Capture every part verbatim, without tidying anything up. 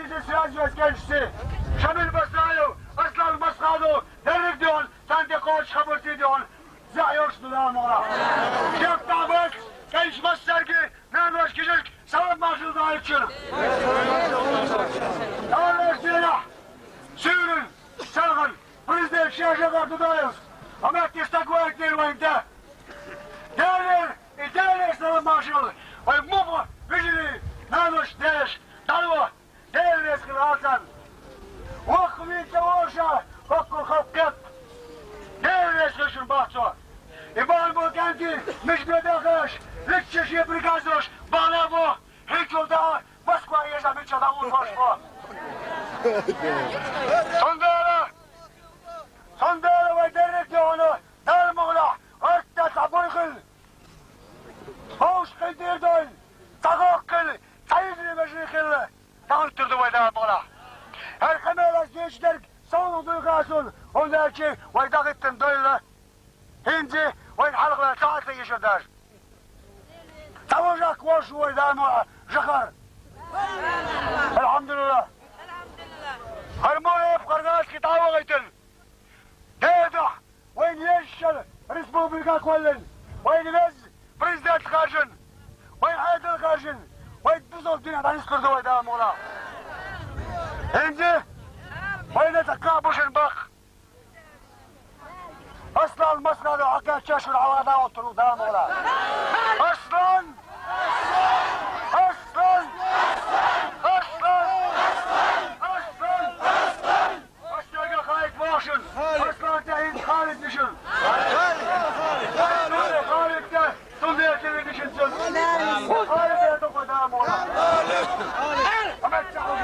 Связь васкенчси Шамил Басаев, Аслан Масхадов, дерриг дегӀан, царна тӀе кхочуш хабарций дегӀан, зӀе йолуш ду Дала мукъ лахь. Шен тӀехь бац, кӀентий массаьрга, нанош кижирг, салам маршал даьллачуьра. Аллаш дийнахь, суьйран, салгӀан, президент шен жагӀар ду Далла, амма тӀе стаг вайтира вайн да. Делера, и Делера салам маршал, вай муха вижарий, нанош деш, дӀало. Дела реза хила аса. Воккха вийца вовша, хӀоккхул халкъ кхетта. Дела реза хила шуна боху цо. И бахьана болу кӀентий, мича бен дахаш, личча шен приказош, бахьана боху, хӀинцул даха, Москва еза мича дӀавуллуш боху. Цундела, цундела вай дерриг а догӀуна, Дала мукъ лахь, гӀортта цхьа буй хилла. Вовшах кхин тӀера дойла, цхьа гӀоккхилла, цхьа йижарий-вежарий хилла. ДӀахӀуттур ду вай Дала мукъ лахь. ХӀара къамелаш дийцича дерг совгӀат дуй хаа суна, хӀунда аьлча вай дӀахӀиттина дойла. ХӀинца вайна хьалха ваьлла цхьа а ца йиш ю даже. Цхьа важа вовшах ву вай Дала мукъ лахь жахар. Алхьамдулиллах. ХӀара муха эпхаргӀа аьлла кхин дӀа а вахийтина. Дедахь, вайна езачу республика кхоьллина, вайна веза президент хаьржина, вайна Ӏедал хаьржина, вай бусалба динехь дӀанислур ду вай Дала мукъ лахь. ХӀинца вайна цхьа кхаъ бу шуна баккха. Аслан Масхадов хьакхаьчча шуна хьалха дӀахӀуттур ву Дала мукъ лахь. Аслан! Аслан! Аслан! Аслан! Аслан! Ас дерга Халид вовшан! Аслан тӀе хӀинца Халид дишан! Халид тӀе! Халид тӀе! Цундела тӀе дишан цун! Халид тӀе тоху Дала мукъ лахь! Халид! Халид!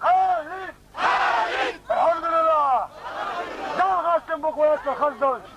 Халид! Алхьамдулиллах! Дала хастам бу кхоьца хаза долчу.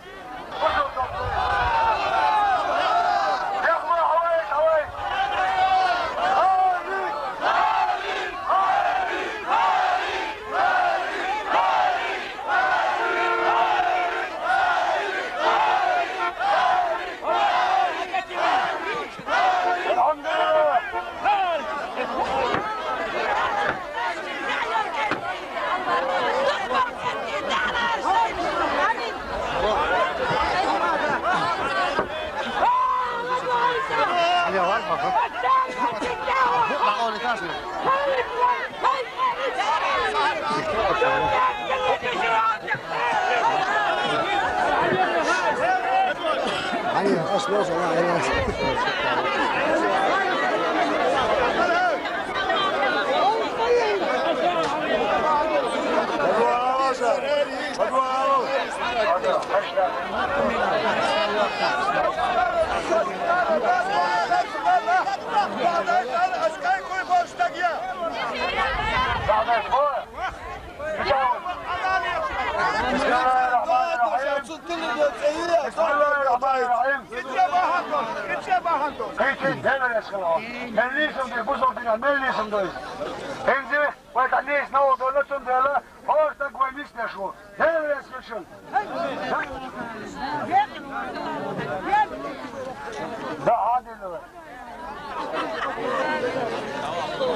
Мел нийсам ду, бусалба динехь мел нийсам ду иза. ХӀинца вай цхьа нийса новкъа долу, цундела хӀора стаг вай нисдеш ву. Дела веза хила шуна. Да, хьадилла вай.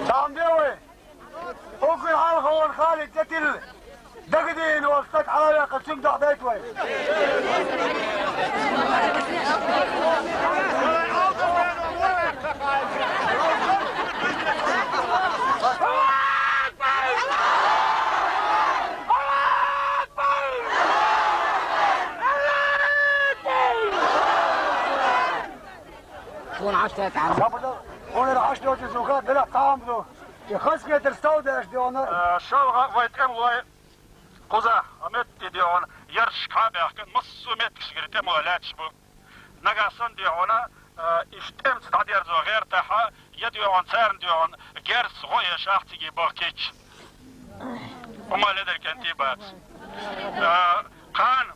Цхьаъ ма де вай. Уггар хьалха вон Халид тӀе тилла. Дагадийна волу стаг хьалаваьккхина, цуьнга дахдайта вай. Шуна хьаштайта хьан? Хабарда, хӀунда хьаштайта зуха, делахь цхьа хӀума ду. И хазахетар стов деш дегӀана. Э, шалха вай тӀемалой кхуза, а метте дегӀана, ярташка хьа а баьхкина, массо а меттигашкара тӀемалой лаьтташ бу. Нагахь санна дегӀана, э, иштта тӀемца дӀадерзо гӀертахь, я дегӀана, царна дегӀана, герз гӀо еш ахь цига бахкийча. Хьума ледар кӀентий бац. Э, кхана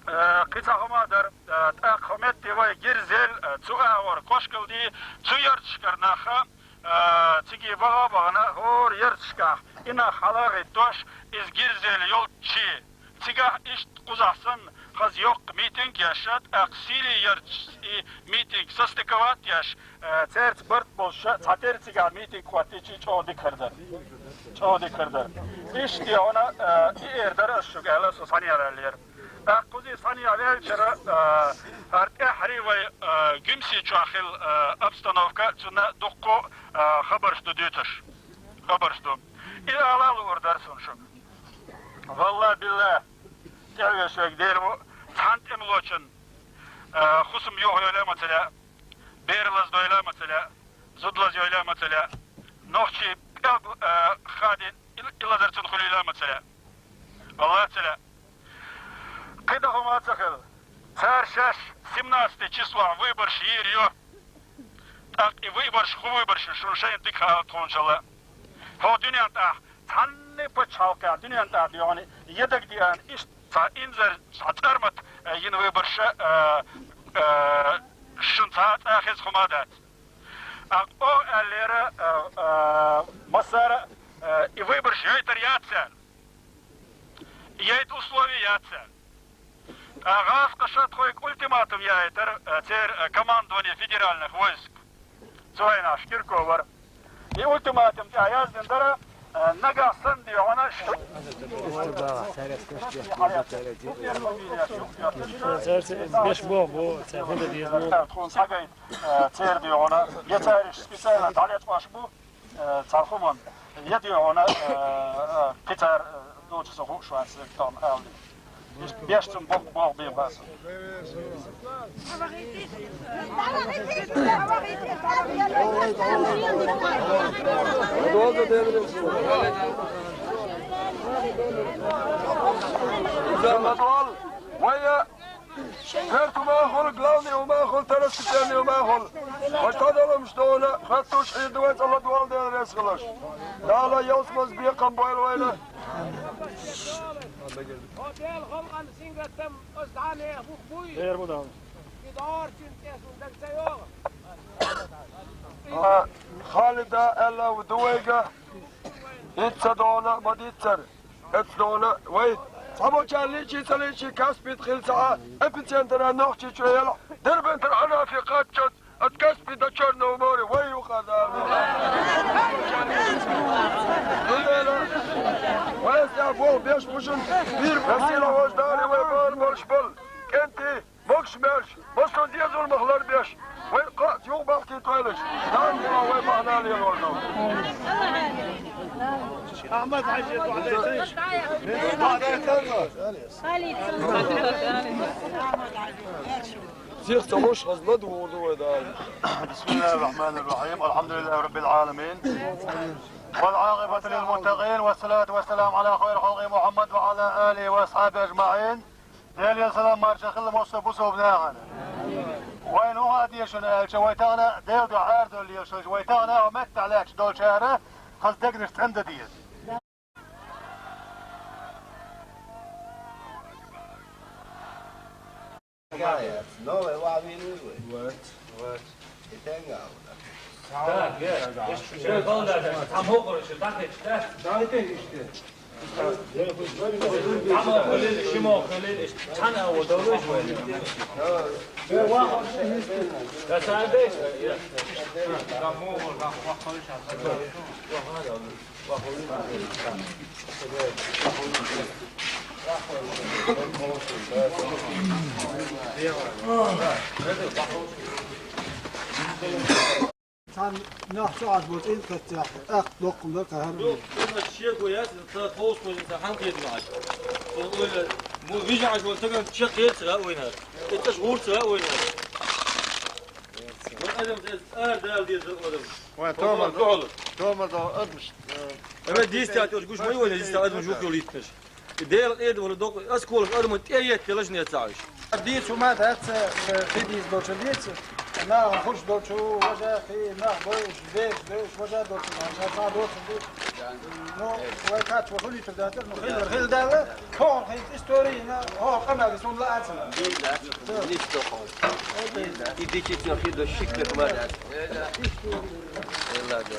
Э, кхин цхьа хӀума дара, э, тӀаккха хӀокху метте вай гирзелла, э, цу агӀор кошкалдий, цу ярташкара нах, э, цига баха а бахана, хӀора ярташкахь и нах хьала а хӀиттош, иза гирзелла йолччий, Цигахь иштта кхузахь санна, хаза йоккха митинг еш, тӀаккха Сирия ярташца и митинг состыковать еш, э, церца барт болуш, цхьатерра цигахь митинг хӀоттийча, чӀогӀа дика хир дара. ЧӀогӀа дика хир дара. Иштта хьуна, э, и эр дара ас шуьга аьлла, со схьанаялаьллера. ТӀаккха кхуза схьанаялаьллачара, э, хӀара тӀаьххьара вай, э, Гуьмсе чохь хилла, э, обстановка, цунна дуккха, э, хабарш ду дуьйцуш. Хабарш ду. И ала а луур дара суна шуьга. Валла-билла, тӀаьхьавеш верг Дела ву, цхьана тӀемалочун, а, хӀусам юхайойла а ма ца лаьа, бер лазадойла а ма ца лаьа, зуда лазайойла а ма ца лаьа, нохчийн пӀелг, а, хадийна и, и лазар цунна хуьлийла а ма ца лаьа. Валла ца лаьа. КхидӀа хӀума а ца хилла. Цара шаьш семнадцатое число выбораш йийр ю. ТӀаккха и выбораш, хӀун выбораш, шуна шайна дика хаа тхуна шала. ХӀокху дуьнен тӀехь цхьанне пачхьалкхехь дуьнен тӀехь доьгӀна, я дагадеана, иштта цхьа инзар, цхьа цӀармат, э, йина выбораш, э, э, шуна цхьа а цӀа хеза хӀума а дац. ТӀаккха оха аьллера, э, э, массара, э, и выбораш йойтар яц цара. Яйта условия яц цара. ТӀаккха гӀазкхаша тхоьга ультиматум яийтара, э, церан, э, командование федеральных войск. Цу хенахь Кирков вара. И ультиматум тӀехь яздина дара, э, нагахь санна доьгӀна ш-, Церан беш боху, бу, церан хӀунда деза бу. Тхуна схьагайта, э, церан доьгӀна, я цаьрга специально дӀалечкъош бу, э, цхьа хӀуманна, я доьгӀна, э, э, кхин цара, э, дочу со хууш вац, тхьовна ала деза. Иштта беш цунна боккха болх бен бацу. Вай, Ферд хӀума хуьлу, главный хӀума хуьлу, второстепенный хӀума хуьлу. Вай, тадалумаш дона, хаттуш хьийр ду вай, цӀа ладогӀал дела реза хиларш. Дала ялсамаз бекхам бойла вайна. Дела халкъан сингаттам оцу дӀа нехан бух буй? Эр бу дан. И дорчин тӀе сун даг ца йогӀу. А, Халида аьлла ду вайга, хӀинца дона ма диццара. Эцнона вай цхьаболчарна личий ца личий Каспийда хилла ца Ӏа, эпицентр а Нохчийчоь яла, Дербентара Ӏанафе кхаччалц, ат Каспийда Черное море вай юкъа дала. Вай ас тӀехь болх беш бу шуна, вир бу сила вождали вай бала болуш болу. КӀентий! Могуш-маьрша, массо а дезалмах ларбеш, вай кхаъ юха бахкийтойлаш, Дала вай бахьана лелор ду. Ахьмад-Хьаьжи, сих ца луш, хаза ладугӀур ду вай Дала. بسم الله الرحمن الرحيم. الحمد لله رب العالمين. والعاقبة للمتقين. والصلاة والسلام على خير خلقه محمد وعلى آله وأصحابه أجمعين. Делера салам марша хилла массо а бусалба нахана. Вайна хӀун хаа деза шуна аьлча, вай тахана Делан дуьхьа арадовла лелаш, вай тахана а меттахь лаьтташ долчара хаза дегнаш цӀена дан деза. Новый вавин уже. Вот, вот. И тенга. Да, да. Шо балда, там хохор, шо так, да? Да, это иште. Тамохь хилира, шимохь хилира, цхьана а ву довлуш вай. Цхьана нах чу Ӏаш болчу инкъацех тӀаккха доккхун дара кхаьхьара. Ду, ду, шеко яц, ца ховсхойн ца хьан кхетам Ӏаш. Ду, ойла, мо вижа Ӏаш ван таган чекх ецара ойнар. Эцаш гӀур цара ойнар. Ван адам эц ар дал деза адам. Ван томар дохал. Томар дохал адамш. Эве дистя тӀош гуш ма ю вайна, дистя адамш юхь йолуьйтнаш. И Делан къедалора доккху, осколаш адаман тӀе а етта делаш не ца Ӏаш. Дийца хӀума дац, э, кхин дийца долчун дийца. Нахана хуш долчу, важа кхин, нах бойуш, бераш бойуш, важа долчу, ша ца доцун дийца. Ну, вай кхаччо хуьлуьйтур дац, ну, хилла, хилла даьлла, кхоьхьуна хилла история, ну, хӀокху къамел суна лаьцна. И дичи цо хир до шик бекма дац. Элла да.